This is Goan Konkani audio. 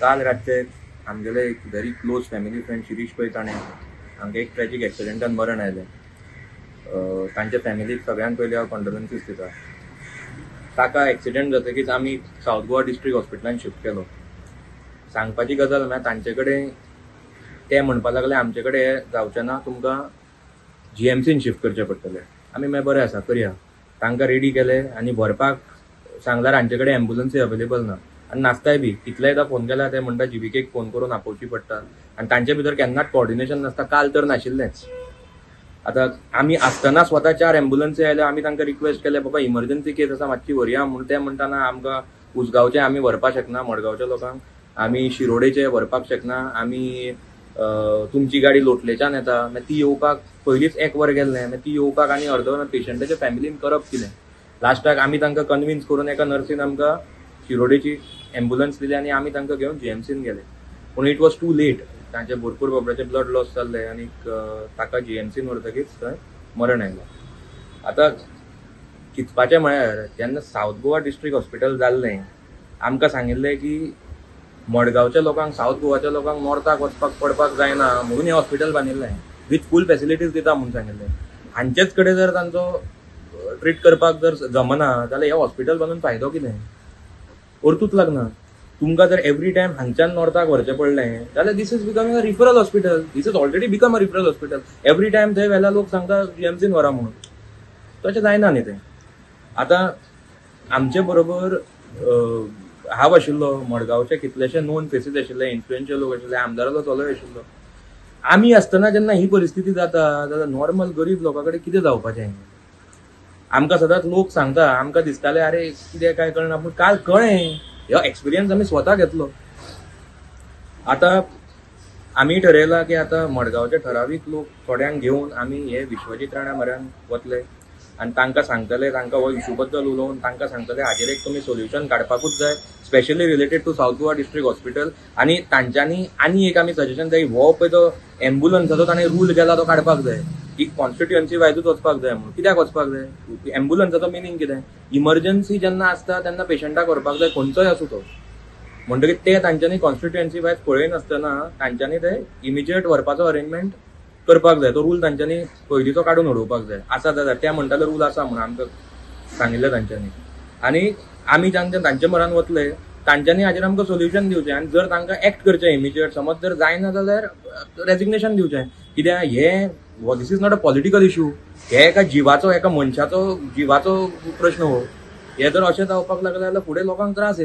काल रातचे आमगेले एक very close family friend Shirish Pai Kane हांकां एक ट्रॅजीक एक्सिडेंटान मरण आयलें. तांच्या फॅमिलीक सगळ्यान पयलीं हांव कंडोलन्सीस दिता. ताका एक्सिडेंट जातकीच आमी सावथ गोवा डिस्ट्रिक्ट हॉस्पिटलान शिफ्ट केलो. सांगपाची गजाल म्हळ्यार तांचे कडेन ते म्हणपाक लागले आमचे कडेन हें जावचें ना, तुमकां जीएमसीन शिफ्ट करचें पडटलें. आमी मागीर बरें आसा करया. तांकां रेडी केले आनी व्हरपाक सांगल्यार हांचे कडेन एम्बुलन्सूय अवेलेबल ना आनी नासताय बी. कितलेदा फोन केल्यार ते म्हणटा जीव्हीकेक फोन करून आपोवची पडटा आनी तांचे भितर केन्नाच कोऑर्डिनेशन नासता. काल तर नाशिल्लेंच. आतां आमी आसतना स्वता 4 एम्बुलन्सी आयल्यो. आमी तांकां रिक्वेस्ट केले बाबा इमर्जन्सी केस आसा मातशी व्हरया म्हूण. ते म्हणटा ना आमकां उसगांवचे आमी व्हरपाक शकना, मडगांवच्या लोकांक आमी शिरोडेचे व्हरपाक शकना, आमी तुमची गाडी लोटलेच्यान येता. मागीर ती येवपाक पयलींच 1 वर गेल्लें, मागीर ती येवपाक आनी अर्द वर पेशंटाच्या फॅमिलीन करप कितें. लास्टाक आमी तांकां कन्विन्स करून एका नर्सीन आमकां शिरोडेची एम्बुलन्स दिली आनी आमी तांकां घेवन जीएमसीन गेले. पूण it was too late. तांचे भरपूर बाबड्याचे ब्लड लॉस जाल्ले आनी ताका जीएमसीन व्हरतकीच थंय मरण आयलें. आतां चिंतपाचें म्हळ्यार जेन्ना सावथ गोवा डिस्ट्रिक्ट हॉस्पिटल जाल्लें आमकां सांगिल्लें की मडगांवच्या लोकांक सावथ गोवाच्या लोकांक नॉर्थाक वचपाक पडपाक जायना म्हणून हें हॉस्पिटल बांदिल्लें विथ फूल फॅसिलिटीज दिता म्हणून सांगिल्लें. हांचेच कडेन जर तांचो ट्रीट करपाक जर जमना जाल्यार हें हॉस्पिटल बांदून फायदो कितें, अर्थूच लागना. तुमकां जर एवरी टायम हांगच्यान नॉर्थाक व्हरचें पडलें जाल्यार this is becoming a referral hospital. This is already become a referral hospital. Every time थंय वेल्या लोक सांगता जीएमसीन व्हरा म्हणून, तशें जायना न्ही तें. आतां आमचे बरोबर हांव आशिल्लो, मडगांवचे कितलेशे नोन फेसीस आशिल्ले, इन्फ्लुएन्शियल लोक आशिल्ले, आमदारालो चलोय आशिल्लो. आमी आसतना जेन्ना ही परिस्थिती जाता जाल्यार नॉर्मल गरीब लोकां कडेन कितें जावपाचें. आमकां सदांच लोक सांगता, आमकां दिसतालें अरे कितें काय कळना, पूण काल कळ्ळें. हो एक्सपिरियन्स आमी स्वता घेतलो. आतां आमी ठरयलां की आतां मडगांवचे ठरावीक लोक थोड्यांक घेवन आमी हे विश्वजीत राणा म्हऱ्यान वतले आनी तांकां सांगतले, तांकां हो इशू बद्दल उलोवन तांकां सांगतले हाजेर एक तुमी सोल्युशन काडपाकूच जाय, specially related to South Goa district hospital. आनी तांच्यांनी आनी एक आमी सजेशन जाय, हो पळय तो एम्बुलन्साचो ताणें रूल केला तो काडपाक जाय की कॉन्स्टिट्युएन्सी वायजूच वचपाक जाय म्हणून. कित्याक वचपाक जाय? एम्बुलन्साचो मिनींग कितें? इमर्जन्सी जेन्ना आसता तेन्ना पेशंटाक व्हरपाक जाय, खंयचोय आसूं तो. म्हणटकीर ते तांच्यांनी कॉन्स्टिट्युएन्सी वायज पळयनासतना तांच्यांनी ते इमिजिएट व्हरपाचो अरेंजमेंट करपाक जाय. तो रूल तांच्यांनी पयलींचो काडून उडोवपाक जाय. आसा जाल्यार ते म्हणटाले रूल आसा म्हणून आमकां सांगिल्लें तांच्यांनी. आनी आमी तांच्या तांचे म्हऱ्यान वतले, तांच्यांनी हाजेर आमकां सोल्युशन दिवचें आनी जर तांकां एक्ट करचें इमिजिएट, समज जर जायना जाल्यार रेजिग्नेशन दिवचें. कित्याक हें this is not a political issue. हे एका जिवाचो, एका मनशाचो जिवाचो प्रश्न हो. हे जर अशें जावपाक लागलें जाल्यार फुडें लोकांक त्रास.